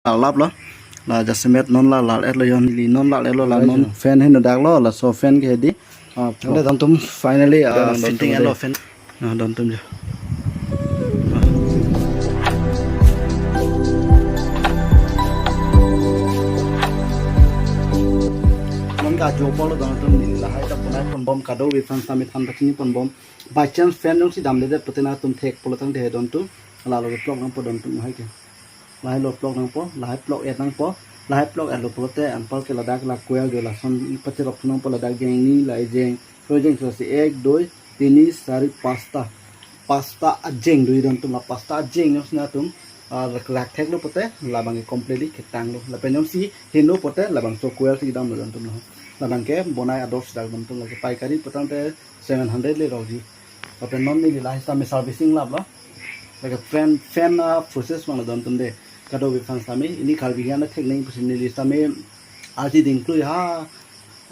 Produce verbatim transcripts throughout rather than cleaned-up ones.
Lap lo. La jasemet non la lal et lo, yon neli non lal et lo, la non fan heno dak lo, laso fan ke hedi. Ah, pro. Ande dontum finally, ah, fitting et lo fan. Ah, dontum jo. Non ka jo polo dontum, neli lahai ta ponai ponbom, kadokave aphan sitame than ta chini ponbom. By chance fan jongsi damledet pute nangtum thek pulo tangte he dontum, lalo plug nangpo dontum hai ke. Lahai lo plug nangpo, lahai plug et nangpo, lahai plug et lo pulote anpar ke ladak la coil jo lason pacherok nangpo, ladak jeng ni, lahai jeng, koi jeng so si ek, doi, tini, sari, pasta. Pasta ajeng doi dontum, la pasta ajeng jongsi nangtum, ah, rak thek lo pute labang ke completely ketang lo. Lapen jongsi heno pute labangso coil si dam lo dontum lo. Labang ke bonai ador si dak dontum, lake paikari pu tangte seven hundred le rokji. Lapen non neli lahai sitame servicing lap lo. Lake fan, fan, ah, process abang lo dontum de. Kadokave aphan sitame, ili Karbi Anglong thek neng pusi neli sitame arji dingklui ha,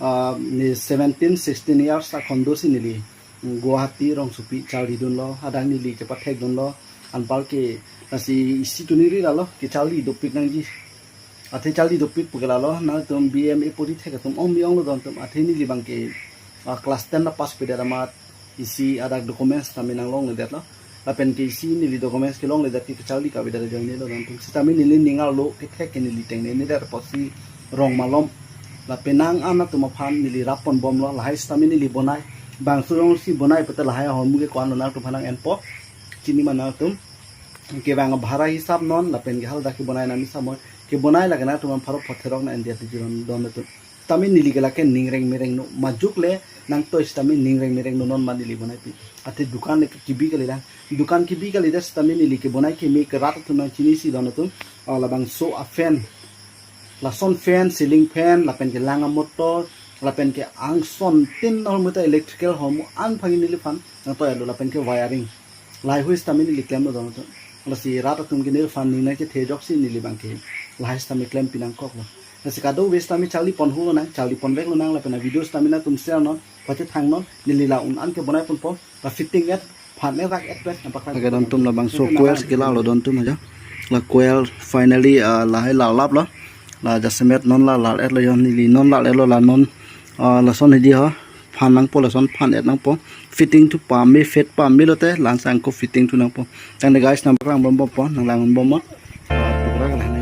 ah, ne seventeen, sixteen years akhondosi neli Guwahati rongsopi charli dun lo, hadak neli chepathek dun lo, anpar ke lasi isi tuni ri lalo, kecharli dopik nangji. Athe charli dopik pu ke lalo, nangtum B M A pori thek atum ong mi ong lo dontum, athe neli abang ke, ah, class ten na pass pedet amat, isi adak documents tame nanglongledet lo. Lapen ke isi neli documents kelongledet ke kecharli kavedet ajoine lo dontum. Sitame neli ning arlo kethek ke neli tengne nedet apotsi rong malom. Lapen nang an atum aphan neli rap ponbom lo, lahai sitame neli bonai. Bangso jongsi bonai pute lahai ahormu ke ko-an lo nangtum aphan nang-enpo. Chini ma nangtum. Kevang abhara hisap non, lapen ke haladak kebonai nami samoi. Kebonai lake nangtum aphan pharo photherok nang-en diya tiji don, dontum. Tame neli ke lake ningreng mereng no, majok le nangtoi sitame ningreng mereng no, non ma neli bonai pi. Athe dukan le kebi kalilang. Dukan kebi kalidet sitame neli kebonai keme ke rat atum nangchinisi dontum. Ah, labangso a-fan. Lason fan, ceiling fan, lapen ke lang amotor, lapen ke angsong tin ahormu ta electrical ahormu an aphan ke neliphan nangtoi lo, lapen ke wiring. Lahai hui sitame neli klem lo dontum. Lasi rat atum ke neliphan ning nangchethe ajoksi neli abang ke lahai sitame klem pi nangkok lo. Lasi kadokave sitame charli pon ho lonang, charli ponvek lonang, lapen a-video sitame nangtum share non, pachethang non, neli la un an kebonai ponpo, la fitting et, phan et rak et pet, nampak lake dontum labangso coil si kela lo dontum aja. La coil finally, ah, lahai lap lo. La jasemet non la lal et lo, yon neli non lal et lo, la non, ah, lason hedi ho. Phan nangpo, lason phan et nangpo. Fitting thu pame, fit pame lote, langsang ko fitting thu nangpo. Tangte guys, nangpaklang bom bom po, nanglang bom bom. Ah, tukra ka lahai.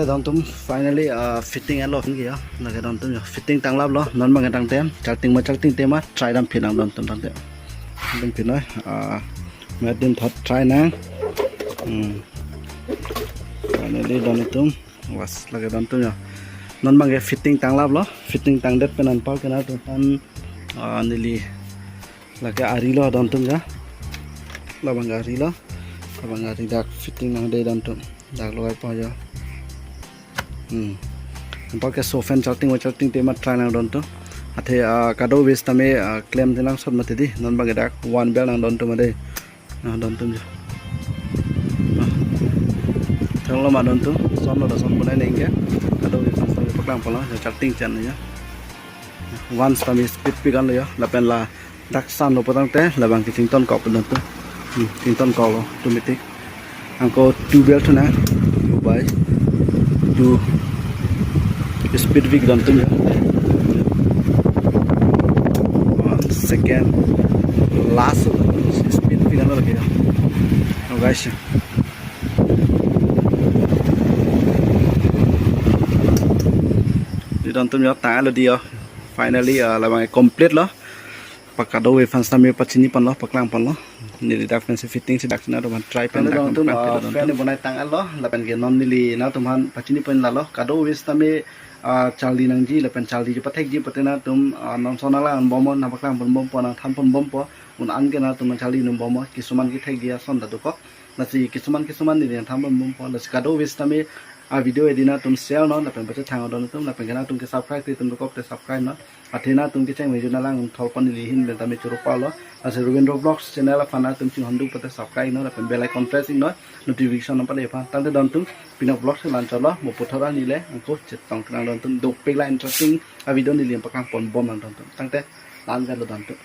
Dontum finally, ah, fitting alo ke ya. Lake dontum ya fitting tanglaplo. Non bang tangte, chalting ma chaltingte ma try dam phi nang dontum tangte. Dam phi noi. Ah, met din thot try nang. Hmm. Finally dontum. Was lake dontum ya. Non bang fitting tanglaplo. Fitting tangdet pen anpar ke nangtum aphan, ah, neli lake arilo dontum ya. Labang arilo. Labang ari dak fitting nangde dontum. Dak logai po ya. Hmm. Anpar ke so fan chalting ma chaltingte ma try nang dontum. Athe, ah, kado-waste tame, ah, klem te langsot mati di. Non bang dak one bel nang dontum ade. Ah, dontum ya. Ah. Thanglo ma dontum. Sonlo da son bonai nengke. Kado-waste tame paklang pala. Ya chalting chan ya. Once tame speed pigan lo ya. Lapen la dak sanlo pu tangte labang ke chington kok dontum. Hmm, chington koklo automatic. Anke two bel thu nang. Two by two speed pik dontum ya. One second. Last speed pigan lo lake ya. Oh, guys. Di dontum ya tanglo di ya. Finally, ah, labang complete lo. Pakado-waste aphan sitame pachini ponlo, paklang ponlo. Neli dak pensi fitting si dak sina roman try pen. Dak dontum, paklang ah, pilo dontum. Fan bonai tanglo, lapen ke non neli nangtum aphan pachini pon lalo. Kado-waste tame, ah, charli nangji, lapen charli ji pathekji pute nangtum, ah, non son nanglang bomnon, nangpaklang pon bompo, nangthan pon bompo. Un an ke nangtum charli nang bomnon, kisuman kethekji ason ta dokok. Lasi kisuman kisuman neli nangthan pon bompo. Lasi kado-waste tame, ah, video edi nangtum share non, lapen baca thang dontum, lapen ke nangtum ke subscribe te tum dokok te subscribe non. Athe nangtum kecheng meju nanglang thol pon neli ahin pen tame choro palo. Lasi Ravindra Vlogs channel aphan nangtum chinghon duk pute subscribe non, lapen bell icon press non, notification nang pale aphan. Tangte dontum, pini avlog si la-an chotlo, mo puthot arni le, anke chetong nang dontum, dopik la interesting avideo neli paklang pon bom nang dontum. Tangte, la-an jalo dontum.